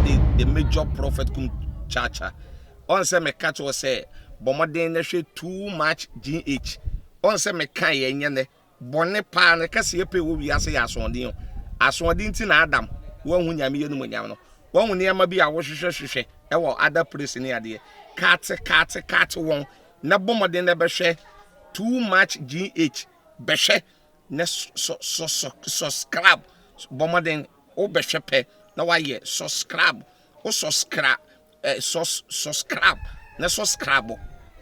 the the major prophet kum chacha. Ɔn sɛ meka kyerɛ wo sɛ bɔ mmɔden na hwɛ too much GH. Ɔn sɛ meka yɛ nyɛ nɛ. Bɔne paa no kɛseyɛ pɛ wɔ wiase yɛ asoɔden o. Asoɔden nti na Adam wanhu Nyame yɛ animuonyam no. Wahu nneɛma bi a wohwehwɛ hwehwɛ wɔ other place ne adeɛ. Kate kate kate wɔn na bɔ mmɔden na bɛhwɛ too much GH. Bɛhwɛ na sɔ sɔ sɔ subscribe. Bɔ mmɔden wobɛhwɛ pɛ na wayɛ subscribe. Wo subscribe eh, sus subscribe na subscribe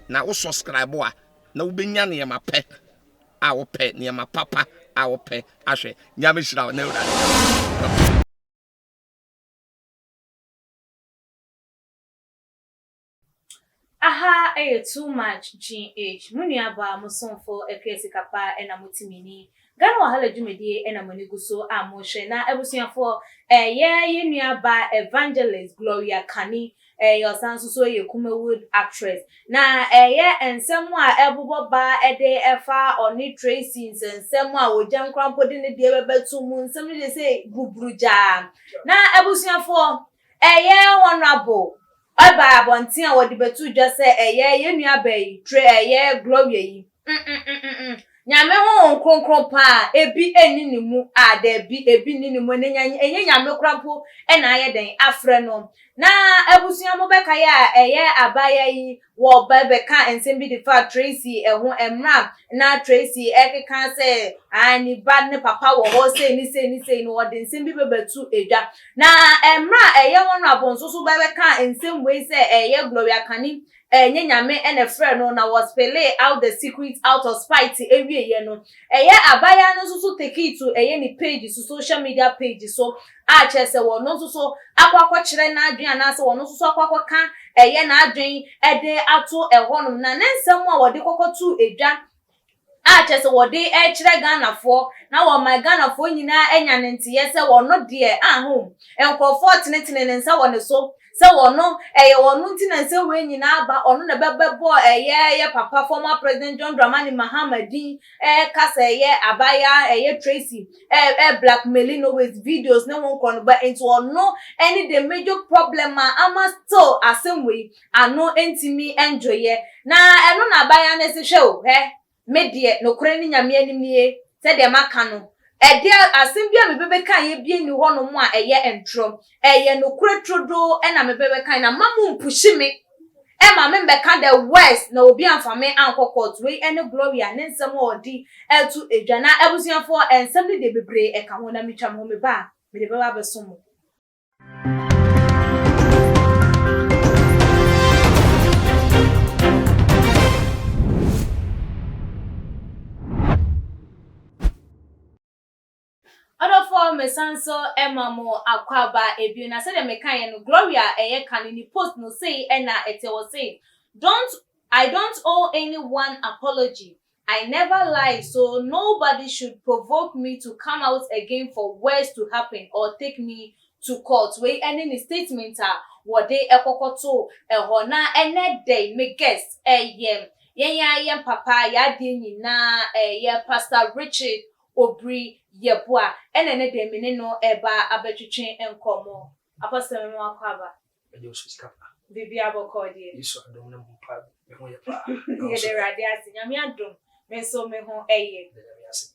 na wo subscribe a na wobɛnya nneɛma pɛ a wopɛ nneɛma papa a wopɛ ahwɛ. Nyame hyira wo na Awurade. Aha yɛ too much GH, mo nua baa mo somfo Akua Sikapa na mo te me ni. Ghana Wahala dwumadie na mo ani gu so a mo hwɛ na abusuafoɔ ɛyɛ yɛn nua baa Evangelist Gloria Kani ɛyɛ ɔsan nso so yɛ Kumawood actress na ɛyɛ nsɛm a ɛbobɔ ba de ɛfa ɔne Tracy nsɛnsɛm a ogya nkora mpo de ne deɛ bɛbɛto mu nsɛm no deɛ sɛ buburugyaa na abusuafoɔ ɛyɛ Honourable Ɛbaa abɔnten a wɔde bɛtoo dwa sɛ ɛyɛ yɛn nuabaa yi, Tre ɛyɛ Gloria yi, mm-mm-mm-mm, Nyame Honhom Kronkron paa, ebi nni ne mu, ah, daabi, ebi nni ne mu, ɛnɛ nya, ɛnyɛ Nyame koraa mpo na ayɛ dɛn afrɛ no. Na abusua mobɛkae a ɛyɛ abaayewa yi wɔ bɛ bɛkaa nsɛm bi de faa Tracy ho mmerɛ a na Tracy rekeka sɛ ae ne ba ne papa wɔ hɔ sei ne sei ne sei no wɔde nsɛm bi bɛbɛto dwa. Na mmerɛ a ɛyɛ Honourable nso so bɛbɛkaa nsɛm wei sɛ ɛyɛ Gloria Kani ɛnyɛ Nyame na ɛfrɛɛ no na wɔ spillee out the secret out of spite wieɛ no ɛyɛ abaayewa no nso so takee to ɛyɛ ne page so social media page so a kyerɛ sɛ ɔno nso so akɔ akɔkyerɛ n'adwene anaasɛ ɔno nso so akɔ akɔka ɛyɛ n'adwene de ato ɛhɔnom na ne nsɛm a wɔde kɔkɔtoo edwa a kyerɛ sɛ wɔde rekyerɛ Ghanafoɔ na wɔma Ghanafoɔ nyinaa anya ne nteɛ sɛ ɔno deɛ ahom nkurɔfoɔ tenetene ne nsa wɔ ne so sɛ ɔno ɛyɛ ɔno nti na nsɛm wei nyinaa aba ɔno na ɛbɛbɛbɔ ɛyɛ yɛ papa former president John Dramani Mahama din ɛka sɛ ɛyɛ abaya ɛyɛ Tracy ɛ ɛ blackmaili no with videos ne ho nkorɔ no ba nti ɔno ɛne the major problem a ama still asɛm wei ano ntumi ndwoeɛ na ɛno na abaayewa no se hwɛ o hɛ me deɛ nokorɛ ne Nyame anim nie sɛdeɛ maka no ɛdeɛ asɛm bi a mebɛbɛkaeɛ bia nni hɔ nom a ɛyɛ ntorɔ ɛyɛ nokorɛ turodoo ɛna mebɛbɛkaeɛ na mma mo mpushi me Ɛma me mbɛka the worst na obi amfa me ankɔ court wei ɛne Gloria ne nsɛm a ɔde ɛto dwa na abusuafoɔ nsɛm no deɛ bebree ɛka ho na metwa me ho meba a mede bɛba abɛso mo. Ɔdɔfoɔ mesan nso ma mo akwaaba ebio na sɛdeɛ mekaeɛ no Gloria a ɛyɛ kane ne post no sei na ɛteɛ ɔse don't I don't owe anyone apology I never lie so nobody should provoke me to come out again for worse to happen or take me to court wei ɛne ne statement a wɔde kɔkɔtoo ɛhɔ na ɛnɛ dɛn me guest ɛyɛ yɛn ara yɛn papa yɛn adeɛ nyinaa ɛyɛ Pastor Richard Obiri Yeboah ɛna ɛnɛ deɛ me ne no reba abɛtwetwe nkɔmmɔ. Apostle me ma wakɔ aba. Mede wo so sika pa. Biribiara bɔkɔɔ deɛ. Yesu adom ne mo mpa me ho yɛ paa. Yɛda Awurade ase. Nyame adom me nso me ho yɛ. Yɛda Nyame ase.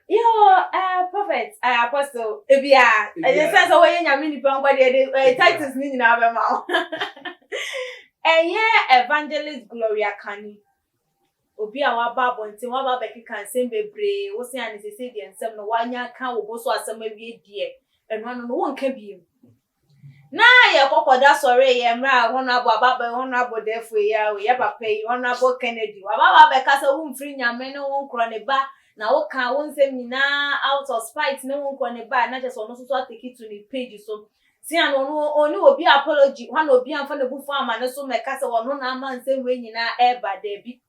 Yoo eh, prophet, eh, apostle, ebia, ɛyɛ sɛ sɛ wɔyɛ Nyame nipa nkɔ deɛ de eh, titles ne nyinaa bɛma wo. Ɛyɛ Evangelist Gloria Kani. Obi a waba abɔnten, waba abɛkeka nsɛm bebree, wo se ane sesei deɛ nsɛm no wanya aka wo bo so asɛm awie deɛ, ɛno ano no wonka bio. Na yɛkɔ kɔda sɔre yɛ mmerɛ a Honourable ababa yi, Honourable Dɛfo yi a yɛ papa yi, Honourable Kennedy, waba aba abɛka sɛ womfiri Nyame ne wo nkorɔ ne ba, na woka wo nsɛm nyinaa out of spite ne wo nkorɔ ne ba, na kyerɛ sɛ ɔno nso so atake to ne page so. Sia no ɔno ɔnni obi apology hɔ na obi amfa n'abufuo amma ne so mmɛka sɛ ɔno na ama nsɛm wei nyinaa ɛreba daabi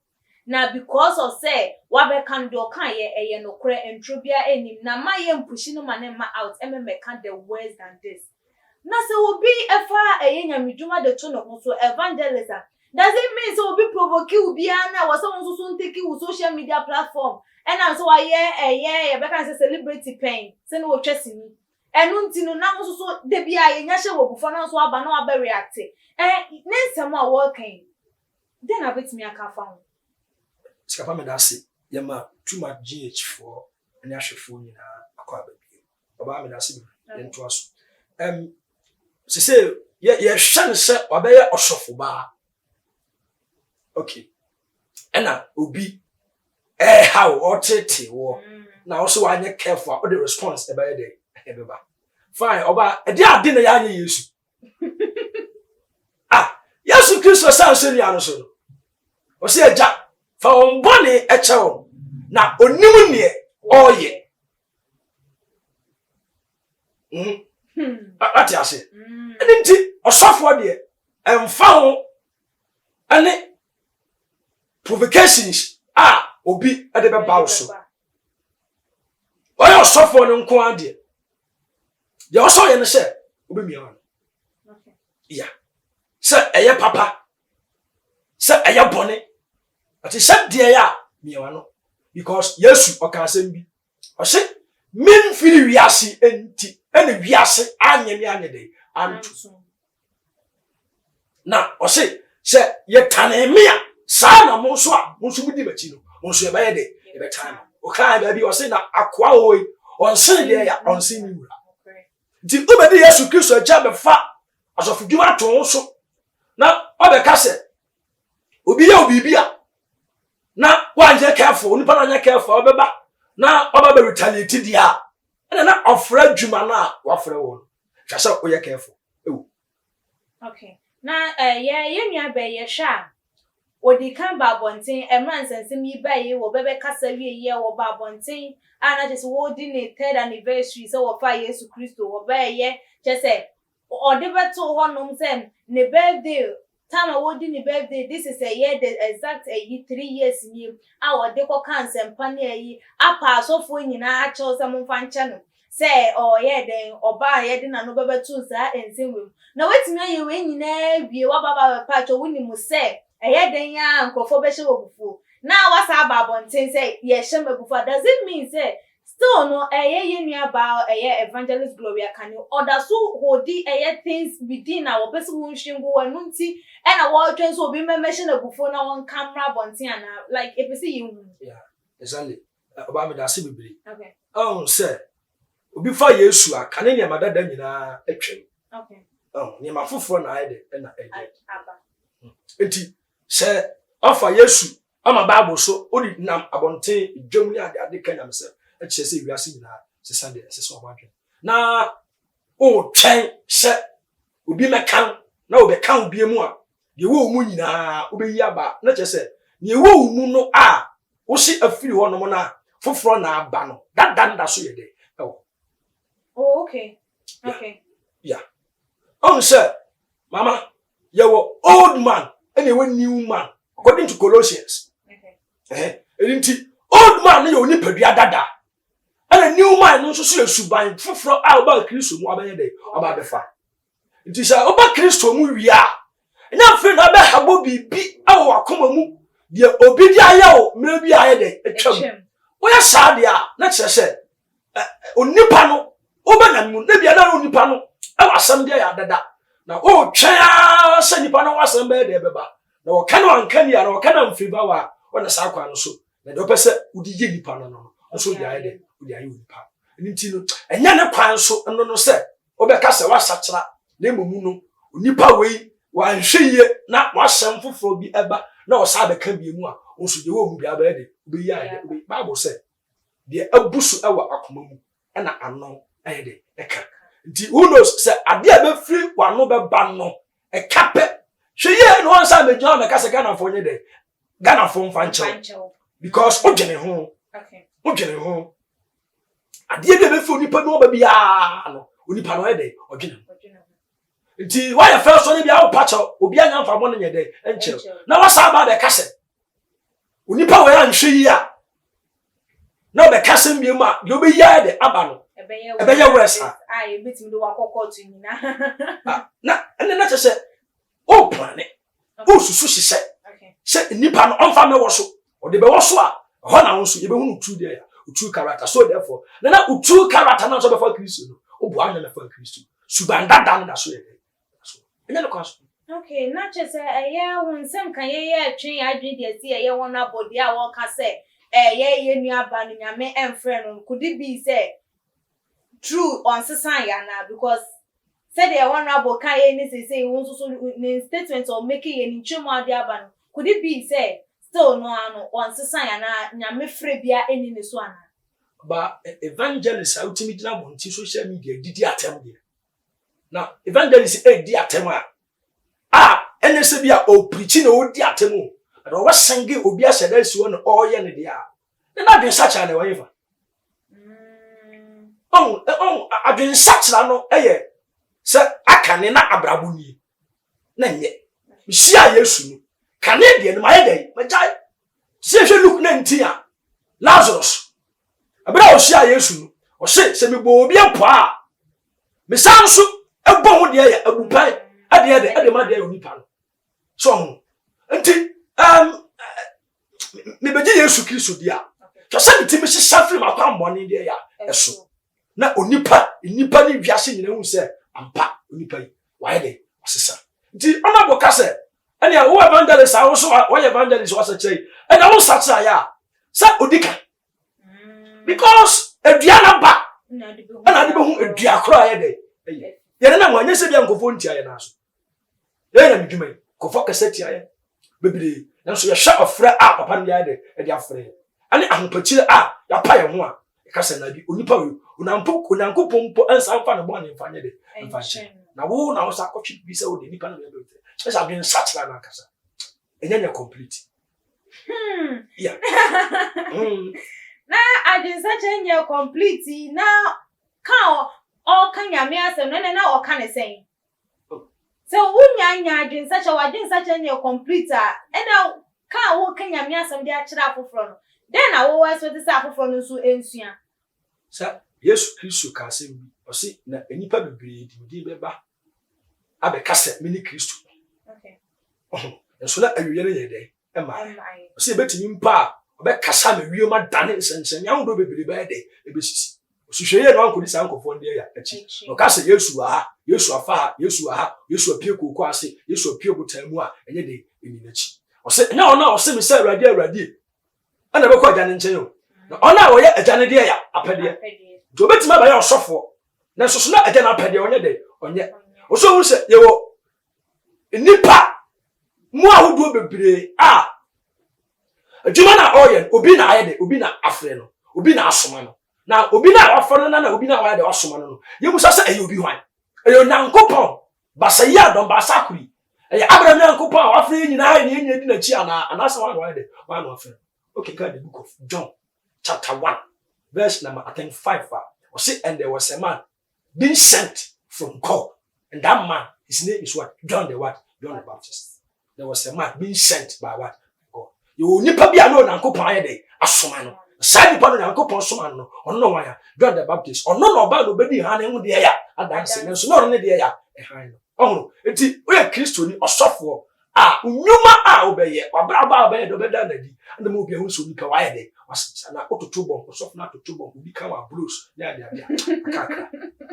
na because of sɛ wabɛka no deɛ ɔkaeɛ ɛyɛ nokorɛ ntoro biara nnim na mma yɛ mpushi no ma no mma out ɛmmɛmɛka the worse than this na sɛ obi ɛfa ɛyɛ nyamedwuma de to ne ho so evangelist a does it mean sɛ obi provoke wo biara na ɛwɔ sɛ wo nso so ntake wo social media platform ɛnam sɛ wayɛ ɛyɛ yɛbɛka no sɛ celebrity pɛn sɛ ne wɔtwa sini. Ɛno nti no, na wo nso so da biara yɛnya hyɛ wo abufuo na wo nso woaba na woabɛ react. Ɛɛ, ne nsɛm a wɔreka yi, dɛn na wobɛtumi aka afa ho? Sikapa meda ase yɛma too much GH foɔ ne ahwɛfoɔ nyinaa akɔ aba bio. Ɔbaa meda ase bebree yɛntoa so. Um, sese yɛ yɛhwɛ no sɛ wabɛyɛ ɔsɔfo baa. Okay. Ɛna obi ɛɛha wo ɔtetee woɔ na wo so wanyɛ careful a wode response ɛbɛyɛ dɛ ɛbɛba. Fine, ɔbaa ɛde ade na yɛanyɛ Yesu. Ah, Yesu Kristo sɛ nsɛnnua no so no, ɔsɛ agya fa wɔn bɔne ɛkyɛ wɔn na onim neɛ ɔreyɛ. Ate ase. Ɛne nti ɔsɔfoɔ deɛ ɛmfa ho ɛne provocations a obi ɛde bɛba wo so. Ɔyɛ ɔsɔfoɔ no nko ara deɛ deɛ ɔsɔ yɛ no sɛ wobɛmia wa no. Ya sɛ ɛyɛ papa sɛ ɛyɛ bɔne ɔte sɛ deɛ yɛ a mia wa no because Yesu ɔka asɛm bi ɔse memfiri wiase nti ɛna wiase anyɛ me anyɛ dɛ anto na ɔse sɛ yɛtane me a saa na mo nso a mo nso modi m'akyi no mo nso yɛbɛyɛ dɛ yɛbɛtane mo. Ɔkaa baabi ɔse na akoa wɔ yi ɔnsene deɛ yɛ ɔnsene ne wura. Nti wobɛdi Yesu Kristo akyi abɛfa asɔfodwuma ato wo so na ɔbɛka sɛ obi yɛ wo biribi a na woanyɛ careful, onipa no anyɛ careful a ɔbɛba na ɔba bɛ retaliate deɛ a ɛna na ɔfrɛ adwuma no a wafrɛ wo no hwɛ sɛ woyɛ careful ɛwɔ. Okay. Na yɛ yɛn nua bɛn yɛhwɛ a odi kan ba abɔnten mmerɛ nsɛnsɛm yi ba yi wɔ bɛbɛkasa wie yɛ wɔ ba abɔnten a na kyerɛ sɛ wɔredi ne third anniversary sɛ wɔfa Yesu Kristo wɔbɛɛyɛ kyerɛ sɛ ɔde bɛto hɔnom sɛ ne birthday time a wɔdi ne birthday, this is a year, the exact ayi 3 years nie a wɔde kɔka nsɛmpa ne ayi apa asɔfoɔ nyinaa akyɛw sɛ momfa nkyɛ no sɛ ɔyɛ dɛn ɔbaa a yɛde n'ano bɛbɛto saa nsɛm wɔ mu na watumi ayɛ wei nyinaa wie waba ba bɛpa akyɛw. Wonim sɛ ɛyɛ dɛn a nkurɔfoɔ bɛhyɛ wɔ abufuo na wasa aba abɔnten sɛ yɛhyɛ m abufuo a, does it mean sɛ still no ɛyɛ yɛn nua baa ɛyɛ Evangelist Gloria Kani ɔda so hodi ɛyɛ things within a wɔpɛ sɛ wɔnhwie ngu wɔn no nti ɛna wɔretwɛn sɛ obi mmɛmɛhyɛ no abufuo na wɔnka mmra abɔnten anaa like epɛ sɛ yɛn hu? Yeah, exactly. Ɔbaa meda ase bebree. Ɔhu sɛ obi fa Yesu a kane nneɛma dada nyinaa atwam. Ɔhu nneɛma foforɔ na ayɛ dɛ ɛna ɛyɛ. Aba. Nti sɛ ɔfa Yesu ama Bible so ɔde nam abɔnten dwam ne ade ade ka nyamesɛm ɛkyerɛ sɛ wiase nyinaa sesa deɛ ɛsɛ sɛ ɔmo adwene na ɔretwɛn sɛ obi mɛka na ɔbɛka wo bie mu a deɛ ɛwɔ wo mu nyinaa wobɛyi aba na kyerɛ sɛ deɛ ɛwɔ wo mu no a wosi afiri hɔ nom no a foforɔ na aba no dada no da so yɛ dɛ ɛwɔ. Ɔhu sɛ mama yɛwɔ old man ɛna ɛwɔ new man according to Colossians. Ɛno nti old man no yɛ onipadua dada ɛna new man no nso so yɛ suban foforɔ a ɔba Kristo mu abɛyɛ dɛ ɔba abɛfa. Nti sɛ ɔba Kristo mu wie a ɛnyɛ afei na abɛhabɔ biribi ɛwɔ wakoma mu deɛ obi de ayɛ wo mmerɛ bi a ayɛ dɛ atwam. Woyɛ saa deɛ a na kyerɛ sɛ onipa no woba Nyame mu na bia na onipa no ɛwɔ asɛm deɛ yɛ adada na wotwɛn ara sɛ nipa no wɔ asɛm bɛyɛ deɛ ɛbɛba na wɔka no anka ni a na wɔka no amfiri ba wɔ a wɔna saa kwan no so na deɛ ɔpɛ sɛ wode yɛ nipa no nso wode ayɛ dɛ wode ayɛ onipa no. Ɛno nti no ɛnyɛ ne kwan so no sɛ wobɛka sɛ woasakyera na mmom no onipa wei wanhwɛ yie na wasɛm foforɔ bi ɛba na ɔsa bɛka bie mu a nso deɛ wɔ mu biara bɛyɛ de wobɛyi ayɛ dɛ wobɛyi. Bible sɛ deɛ abu so ɛwɔ akoma mu ɛna ano ɛyɛ de ɛka. Nti who knows sɛ adeɛ a bɛfiri w'ano bɛba no ɛka pɛ hwɛ yie na wɔn nsa mɛgyina hɔ mɛka sɛ Ghanafoɔ nyɛ dɛ Ghanafoɔ mfa nkyɛw because wodwene ho wodwene ho adeɛ bi a bɛfiri onipa bi ɔba biara no onipa no ɔyɛ dɛ ɔdwene ho. Nti wayɛ fɛ so ne bi awo pa kyɛw obi anya nfa bɔ ne nyɛ dɛ nkyɛw na wasa aba abɛka sɛ onipa wɔ yɛ anhwɛ yi a na ɔbɛka sɛm bi mu a deɛ ɔbɛyi ayɛ dɛ aba no ɛbɛyɛ worse a a yɛbɛtumi de wakɔ court nyinaa. Ah, na ɛne na kyerɛ sɛ ɔɔplane ɔɔsusu hyehyɛ sɛ nipa no ɔmfa mɛwɔ so ɔde bɛwɔ so a ɛhɔ na wo nso yɛbɛhu no true deɛ o true character. So therefore na true character na nso bɛfa Kristo no. Woboa anyɛ mɛfa Kristo. Suban dada no da so yɛ dɛn? Da so. Ɛnyɛ ne kwan so. Okay, na kyerɛ sɛ ɛyɛ wo nsɛm ka yɛyɛ ɛtwe yɛn adwene de asi ɛyɛ wɔn abɔ deɛ a wɔka sɛ ɛyɛ yɛn nua ba no Nyame ɛmfrɛ no no, could it be sɛ true ɔnsesa yɛ anaa? Because sɛdeɛ Honourable ka yɛ ne seesei wo nso so ne statement a ɔmake yɛ ne nkyerɛmu a ɔde aba no, could it be sɛ still no ara no ɔnsesa yɛ anaa Nyame frɛ biara ɛnni ne so anaa? Ba evangelist a wotumi gyina abɔnten social media didi atɛm deɛ, na evangelist ɛredi atɛm a a ɛnyɛ sɛ bi a ɔpirikyi na ɔredi atɛm o, na ɔwɔ obi ahyɛ dɛ asi hɔ na ɔreyɛ ne deɛ a, ne n'adwensakyera na ɛwɔ hefa? Ɔn ɔn adwensakyera no yɛ sɛ aka ne na abrabɔ nie na nyɛ mehyia Yesu no kane deɛ no mayɛ dɛn magyae. Sɛ yɛhwɛ Luke 19 a, Lazarus ɛberɛ a ɔhyia Yesu no, ɔse sɛ mebɔ obi apɔ a mesan nso ɛbɔ ho deɛ yɛ abupan ɛdeɛ de ɛde ma deɛ yɛ onipa no so ɔho nti mebɛgye Yesu Kristo di a, hwɛ sɛ metumi hyehyɛ firi m'akwammɔne deɛ yɛ a ɛso na onipa nnipa ne wiase nyina hu sɛ ampa onipa yi wayɛ dɛ ɔsesa. Nti ɔnabɔ ka sɛ ɛnea wo evangelist a wo so wɔyɛ evangelist wɔsɛkyerɛ yi ɛnea wo nsakyera yɛ a sɛ odi ka because adua na ba ɛna ade bɛhu adua koro a yɛ dɛ ɛyɛ yɛne nam anyɛ sɛ bia nkɔfoɔ ntia yɛ naa so yɛyɛ na medwuma yi nkɔfoɔ kɛsɛ tia yɛ bebree, nanso yɛhwɛ ɔfrɛ a papa no de ayɛ dɛ ɛde afrɛ yɛ ɛne ahopakyire a yɛapa yɛn ho a yɛka sɛ na bi onipa wei Onyankopɔn mpo nsa mfa ne bɔne mfa nyɛ dɛ mfa nkyɛ na wo na wo sa akɔtwe bi sɛ wode nipa no bɛyɛ bɛyɛ kyerɛ sɛ adwensakyera no ankasa ɛnyɛ nyɛ complete. Yeah. Na adwensakyera nyɛ complete na ka ɔka Nyame asɛm no ɛna na ɔka ne sɛn sɛ wonya nya adwensakyera w'adwensakyera nyɛ complete a, ɛna ka a woka Nyame asɛm de akyerɛ afoforɔ no, dɛn na wowɔ expect sɛ afoforɔ no nso nsua? Sɛ Yesu Kristo ka asɛm bi, ɔse na nnipa bebree de me din bɛba abɛka sɛ mene Kristo no. Nso na awieɛ no yɛ dɛn? Ɛma ɔsɛ yɛbɛtumi mpo a ɔbɛkasa ma wiem adane, nsɛnkyerɛnne ahodoɔ bebree bɛyɛ dɛn ɛbɛsisi. Ɔsi hwɛ yie na wankɔdi saa nkurɔfoɔ no deɛ yɛ akyi. Na ɔka sɛ Yesu wɔ ha, Yesu afa ha, Yesu wɔ ha, Yesu apue kooko ase, Yesu apue botan mu a, ɛnyɛ dɛn ɛni n'akyi. Ɔsɛ ɛnyɛ ɔno a ɔse me sɛ Awurade, Awurade ɛna ɛbɛkɔ agya no nkyɛn o, na ɔno a ɔyɛ agya no deɛ yɛ apɛdeɛ. Nti obɛtumi abɛyɛ ɔsɔfoɔ nanso so na agya no apɛdeɛ ɔnyɛ dɛn ɔnyɛ. Ɔsɛ ohun sɛ yɛwɔ nnipa mu ahodoɔ bebree a adwuma na ɔyɛ no obi na ayɛ dɛ, obi na afrɛ no, obi na asoma no. Na obi na wafrɛ no na obi na wayɛ dɛ wasoma no no, yɛmusa sɛ ɛyɛ obi hwan? Ɛyɛ Onyankopɔn basa yi adɔm baasa koro yi? Ɛyɛ Abraham Nyankopɔn a wafrɛ yɛn nyinaa yɛn nyinaa di n'akyi anaa anaasɛ wɔn na wayɛ dɛ wɔn na wafrɛ no? Okay, ka the book of John chapter 1 verse number I think 5 a, ɔse and there was a man being sent from God, and that man, his name is what? John the what? John the Baptist. There was a man being sent by what? God. Yɛwɔ nipa bi a na Onyankopɔn ayɛ dɛ asoma no. Saa nipa no Onyankopɔn soma no no, ɔno na wɔn John the Baptist. Ɔno na ɔbaa na obedi hann ho deɛ ya adanse, nanso na ɔno ne deɛ ya ɛhan no. Ɔhono. Nti woyɛ Kristoni ɔsɔfoɔ a, nnwuma a wobɛyɛ, w'abrabɔ a wobɛyɛ de wobɛda no adi, ɛna ma obi ahu sɛ onipa wayɛ dɛ wasesa. Na wototo bɔm, ɔsɔfo no atoto bɔm, obi ka wɔ abros ne ade ade a akakra.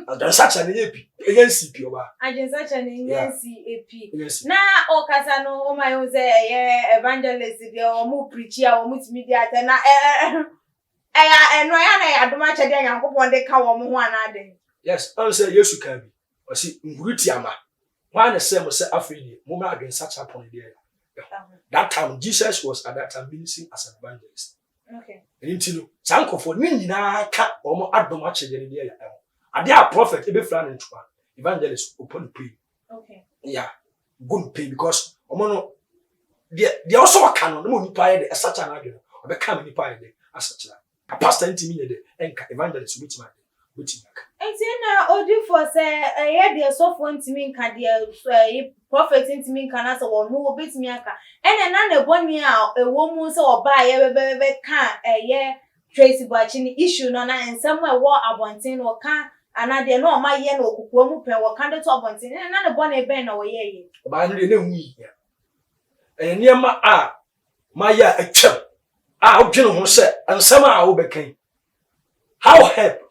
Adwensakyera no ɛnyɛ pi, ɛnyɛ nsi pi ɔbaa. Adwensakyera no ɛnyɛ nsi pi. Na ɔkasa no ɔma yɛhu sɛ ɛyɛ evangelist deɛ wɔn preachi a wɔn tumi di atɛ na ɛyɛ ɛno ɛyɛ na ɛyɛ adom akyɛdeɛ a Nyankopɔn de ka wɔn ho anaa dɛn? Yes, ɔn sɛ Yesu kaa bi, ɔsi nhuru ti ama. Hwan na ɛsɛɛ mo sɛ afei deɛ mommra adwensakyera pono deɛ ɛho? That time Jesus was at that time ministering as an evangelist. Ɛno nti no saa nkurɔfoɔ ne nyinaa ka wɔn adom akyɛdeɛ no deɛ yɛ ɛho. Adeɛ a prophet ebɛfira ne ntoma, evangelist ɔpɔ ne pay. Yeah, go ne pay because wɔn no deɛ deɛ ɔsɔ ɔka no na ma onipa ayɛ de ɛsakyera n'adwene, ɔbɛka ma nipa ayɛ de asakyera. A pastor ntumi nyɛ dɛ ɛnka, evangelist obetumi ayɛ dɛ obetumi aka. Nti na odifoɔ sɛ ɛyɛ deɛ sɔfoɔ ntumi nka, deɛ ɛyi prophet ntumi nka na sɛ wɔn obetumi aka, ɛna na ne bɔne a ɛwɔ mu sɛ ɔbaa yɛ bɛbɛbɛ ka ɛyɛ Tracy Boakye ne issue no anaa nsɛm a ɛwɔ abɔnten no ɔka anaa deɛ na ɔma yɛ no wɔ kokoa mu pɛn wɔka de to abɔnten, ɛna na ne bɔne bɛn na wɔyɛɛyɛ? Ɔbaa no deɛ na ɛho nhia. Ɛyɛ nneɛma a mayɛ a atwam a wodwene ho sɛ nsɛm a wobɛka yi, how help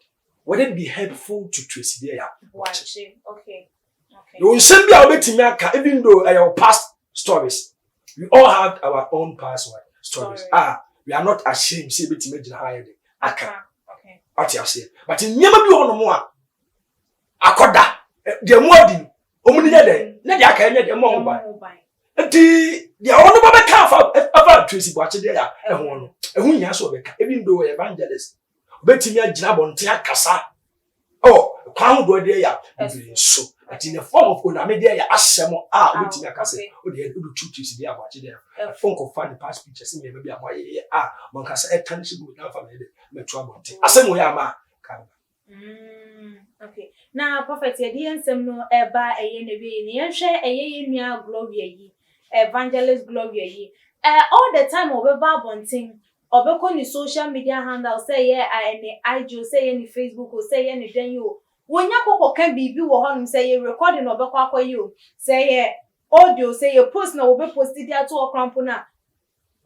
Would it be helpful to Tracy deɛ ya? Boakye, okay. Okay. Yɛwɔ nsɛm bi a wobɛtumi aka even though ɛyɛ wo past stories. We all have our own past what? Stories. Story. Ah, we are not ashamed sɛ yɛbɛtumi agyina ha ayɛ de aka. Okay. Ɔte aseɛ. But nneɛma bi wɔ hɔnom a akɔda deɛ mu adi no, ɔmu ni nyɛ dɛ ne deɛ aka nyɛ dɛ mmɔ ho ban. Ɛmmɔ ho ban. Nti deɛ ɔno ba bɛka afa afa Tracy Boakye deɛ ya ɛho no, ɛho hia sɛ ɔbɛka even though ɔyɛ evangelist. Ɔbɛtumi agyina abɔnten akasa ɛwɔ kwan ahodoɔ deɛ ya bebree so. But in the form of onyame deɛ yɛ asɛm a ɔbɛtumi aka sɛ ɔde yɛ ɔde tu Tracy deɛ Aboakye deɛ ɛfo nkɔfa ne past pictures nneɛma bi a mo ayɛyɛ a mo ankasa ɛtan hyɛ gu na afa mɛ de mɛto abɔnten. Asɛm wɔ yɛ ama ka. Okay. Na Prophet, yɛde yɛn nsɛm no ɛba ɛyɛ na wie ne yɛnhwɛ ɛyɛ yɛn nua Gloria yi, Evangelist Gloria yi. All the time ɔbɛba abɔnten, ɔbɛkɔ ne social media handle, sɛ ɛyɛ ne IG o, sɛ ɛyɛ ne Facebook o, sɛ ɛyɛ ne dɛn yi o. Wonya kɔkɔka biribi wɔ hɔnom, sɛ ɛyɛ recording na ɔbɛkɔ akɔyɛ o, sɛ ɛyɛ audio, sɛ ɛyɛ post na wɔbɛpost de ato hɔ koraa mpo no a,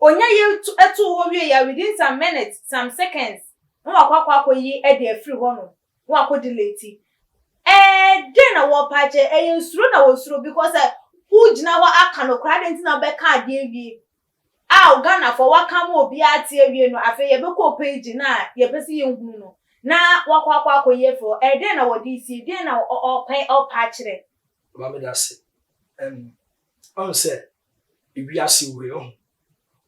onya yɛ ɛto hɔ wie ya, within some minutes, some seconds, na wakɔ akɔyi ɛde afiri hɔnom na wakɔ delete. Den na wɔpa akyɛ? Ɛyɛ nsuro na wɔsuro? Because ɛ wogyina hɔ aka no koraa de nti na wɔbɛka adeɛ wie a Ghanafoɔ waka ma obiara te awie no, afei yɛbɛkɔ page na yɛpɛ sɛ yɛnhunu no na wakɔ akɔyi afiri hɔ. Den na wɔde sie? Den na ɔpɛ ɔpa akyerɛ? Maame, da ase. Ɔn sɛ ewiase wɔ yi, ɔho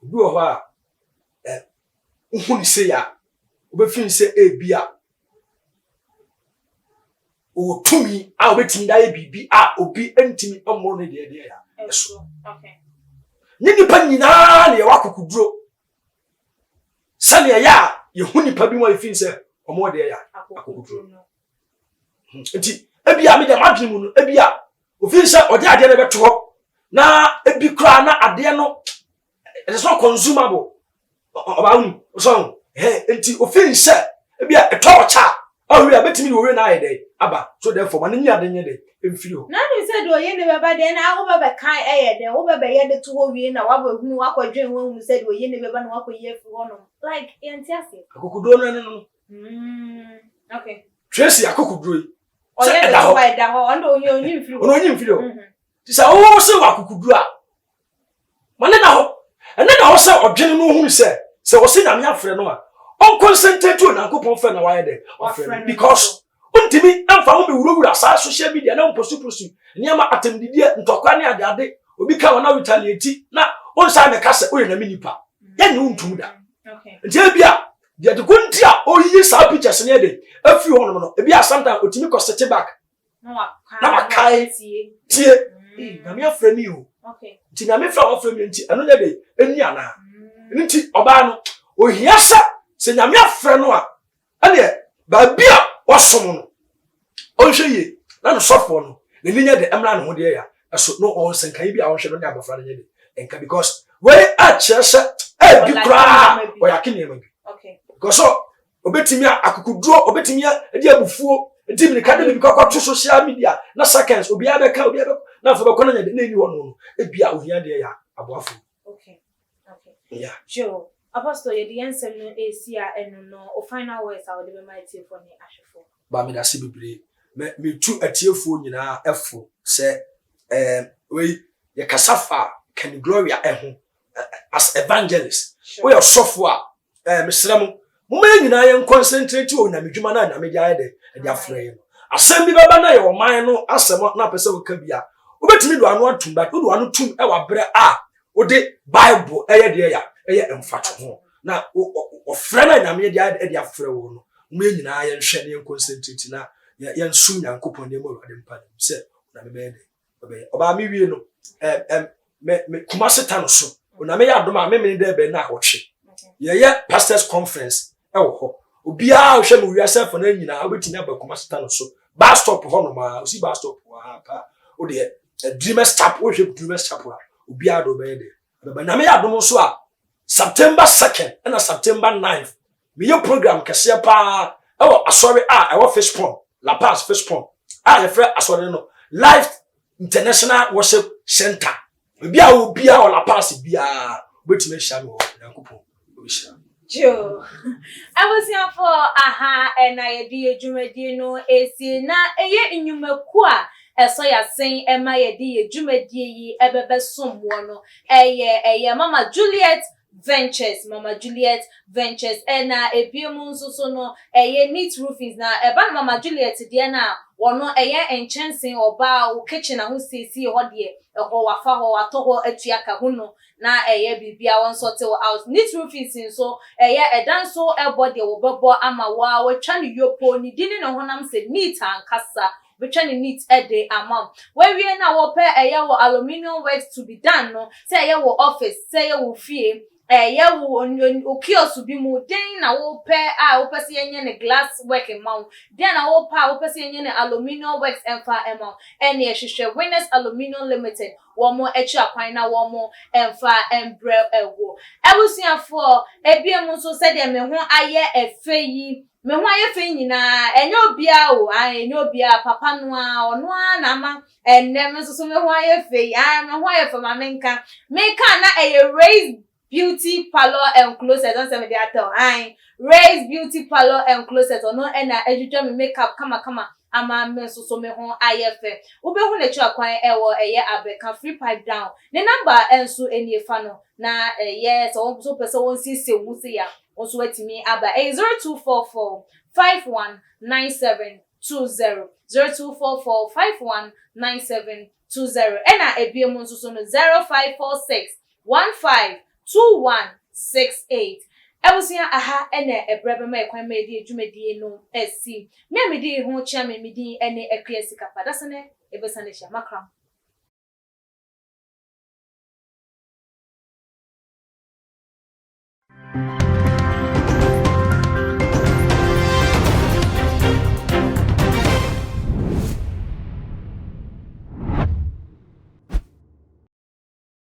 obi wɔ hɔ a ɛ wohu ne sei a, wobɛfiri sɛ ebi a ɔwɔ tumi a obɛtumi de ayɛ biribi a obi ntumi mmoro ne deɛ ya ɛso. Ne nipa nyinaa na yɛwɔ akokoduro sɛnea ɛyɛ a yɛhu nipa bi mu a yɛfiri sɛ ɔmo deɛ yɛ akokoduro no. Nti ebi a mi deɛ madwene mu no, ebi a ofin sɛ ɔde adeɛ no bɛto hɔ na ebi koraa na adeɛ no it is not consumable. Ɔbaa wuni so ɛ nti ofin sɛ ebi a ɛtɔ ɔkya a ɔhuri a bɛtumi de owie na ayɛ dɛ aba so. Therefore ma ne nyi ade nyɛ dɛ mfiri hɔ. Na nim sɛ deɛ ɔyɛ ne bɛba deɛ na wobɛbɛka ɛyɛ dɛn? Wobɛbɛyɛ de to hɔ wie na woabɛhunu, woakɔdwen ho ahunu sɛ deɛ ɔyɛ ne bɛba na woakɔyi afiri hɔnom, like yɛnte aseɛ. Akokoduro no ɛno no. Tracy akokoduro yi ɔyɛ sɛ de ɛda to hɔ. hɔ a, ɛda hɔ, ɔno de ɔnyi mfiri hɔ. Ɔno onyi mfiri hɔ. Ti sɛ ɔwɔ sɛ wɔ akokoduro a, ma ne da hɔ, ɛne da hɔ sɛ ɔdwene no ohunu sɛ ɔsɛ Nyame afrɛ no a, ɔnconcentrate Onyankopɔn fɛ na wayɛ dɛ wafrɛ Wafrɛ no no. Because ntumi mfa ho bɛwurawura saa social media na mposuposu nneɛma, atɛmdidiɛ, ntɔkwa ne adeade. Obi ka wɔn na retaliate na ɔnsan mɛka sɛ ɔyɛ Nyame nipa, yɛnyɛ wo ntum da. Nti ebi a deɛ de ko nti a ɔyiyi saa pictures ne yɛ de afiri hɔnom no, ebi a sometimes otumi kɔ sit back na waka na wakae. Tie. Tie. Ee, Nyame afrɛ mi o. Nti Nyame frɛ a wafrɛ mi nti ɛno nyɛ de ɛni anaa? Ɛno nti ɔbaa no ohia sɛ Nyame afrɛ no a, ɛneɛ baabi a wasom no ɔnhwɛ yie na ne sɔfoɔ no n'ani nyɛ de ɛmra ne ho deɛ ya ɛso no, ɔwɔ nsɛnkan bi a ɔnhwɛ no ne abɔfra no nyɛ de nka, because wei akyerɛ sɛ ɛbi Ɔlake koraa nneɛma bi. Ɔyake nneɛma bi. Because obetumi akokoduro, obetumi de abufuo nti mirika de bibi kɔkɔ to social media na seconds obiara bɛka, obiara bɛka na afɔ bɛkɔ na nyɛ de na eni hɔ no, ebi a ohia deɛ yɛ aboafo. Yeah. Joe, Apostle, yɛde yɛn nsɛm no esi a ɛno no, o final words a wɔde bɛma atiefoɔ ne ahwɛfoɔ? Ba, meda ase bebree. Mɛ metu atiefoɔ nyinaa ɛfo sɛ wei yɛkasa fa Kenny Gloria ɛho as evangelist. Woyɛ ɔsɔfo a, mesrɛ mo, momma yɛn nyinaa yɛn concentrate wɔ Onyame dwuma no a Nyame de ayɛ dɛ ɛde afrɛ yɛn no. Asɛm bi bɛba na yɛ ɔman no asɛm na apɛ sɛ woka bi a, wobɛtumi de ano atum, but wode ano tum ɛwɔ aberɛ a wode Bible ɛyɛ deɛ yɛ ɛyɛ mfatoho na ɔfrɛ no a Nyame de ayɛ de afrɛ wo no. Momma yɛn nyinaa yɛnhwɛ na yɛn concentrate na yɛnsom Nyankopɔn nneɛma Awurade mpa no sɛ Onyame bɛyɛ dɛ ɔbɛyɛ. Ɔbaa me wie no, ɛm ɛm me me Kumase ta no so, Onyame yɛ adom a, memene dɛ bɛn na awɔtwe yɛyɛ pastors conference ɛwɔ hɔ. Obiara a ɔhwɛ me wiase afa no nyinaa wobɛtumi aba Kumase ta no so bus stop hɔ nom a osi bus stop hɔ a pa wodeɛ Dreamers Chapel, wohwɛ Dreamers Chapel a, obiara de wobɛyɛ dɛ bɛba. Nyame yɛ adom nso a, September 2nd ɛna September 9th meyɛ program kɛseɛ paa ɛwɔ asɔre a ɛwɔ Fish Pond, La Paz Fish Pond a yɛfrɛ asɔre no Life International Worship Center. Ebi a obiara wɔ La Paz biara wobɛtumi ahyia me wɔ. Nyankopɔn ɔbɛhyira. Joe. Abusuafoɔ, aha na yɛde yɛ dwumadie no resi, na ɛyɛ nnwumakuo a ɛsɔ yɛasen ma yɛde yɛ dwumadie yi ɛbɛbɛsom woɔ no, ɛyɛ ɛyɛ Mama Juliet Ventures, Mama Juliet Ventures, ɛna ebiem nso so no ɛyɛ Neat Roofings. Na ɛba no Mama Juliet deɛ no a, wɔno ɛyɛ nkyɛnsee ɔbaa wo kitchen ahosiesie hɔ deɛ, ɛhɔ wafa hɔ, watɔ hɔ atua ka ho no, na ɛyɛ biribi a wɔn sort wo out. Neat Roofings nso ɛyɛ ɛdan so ɛbɔ deɛ, wɔbɛbɔ ama wo a wɔatwa no yopo ne di ne ne honam sɛ neat ankasa, betwa ne neat ɛde ama wo. Wɔawie na wɔpɛ ɛyɛ wɔ aluminium works to be done no, sɛ ɛyɛ wɔ office, sɛ ɛyɛ wɔ fie, ɛyɛ wo o kiosk bi mu, den na wopɛ a wopɛ sɛ yɛnyɛ ne glass work ma wo, den na wopɛ a wopɛ sɛ yɛnyɛ ne aluminium works ɛmfa ɛma wo, ɛne ɛhwehwɛ Winners Aluminium Limited wɔn akyi akwan na wɔn ɛmfa ɛmbrɛ ɛwɔ. Abusuafoɔ, ebien mu nso, sɛdeɛ me ho ayɛ ɛfɛ yi, me ho ayɛ fɛ nyinaa, ɛnyɛ obiara o, ayi ɛnyɛ obiara, papa no a ɔno ara na ama ɛnɛ me nso so me ho ayɛ fɛ yi. Ayi me ho ayɛ fɛ, ma me nka me nka na ɛyɛ Race Beauty Parlour and Closet. Ɔn sɛ me de atɔ ayi Race Beauty Parlour and Closet, ɔno ɛna adwidwa me makeup kamakama ama me nso so me ho ayɛ fɛ. Wobɛhu n'akyi akwan ɛwɔ ɛyɛ Abɛka Free Pipe Down. Ne number nso nie, fa no na ɛyɛ sɛ wɔn nso pɛ sɛ wɔn siesie wɔn si ya, wɔn nso atumi aba. Ɛyɛ 0244519720, 0244519720. Ɛna ebien mu nso so no, 0546152168. Abusua, aha ɛna ɛbrɛ bɛma ɛkwan ma yɛde adwumadie no asi. Me a medi ho kyea me, me din ɛne Akua Sikapa. Dasene ebɛsan ahyia makram.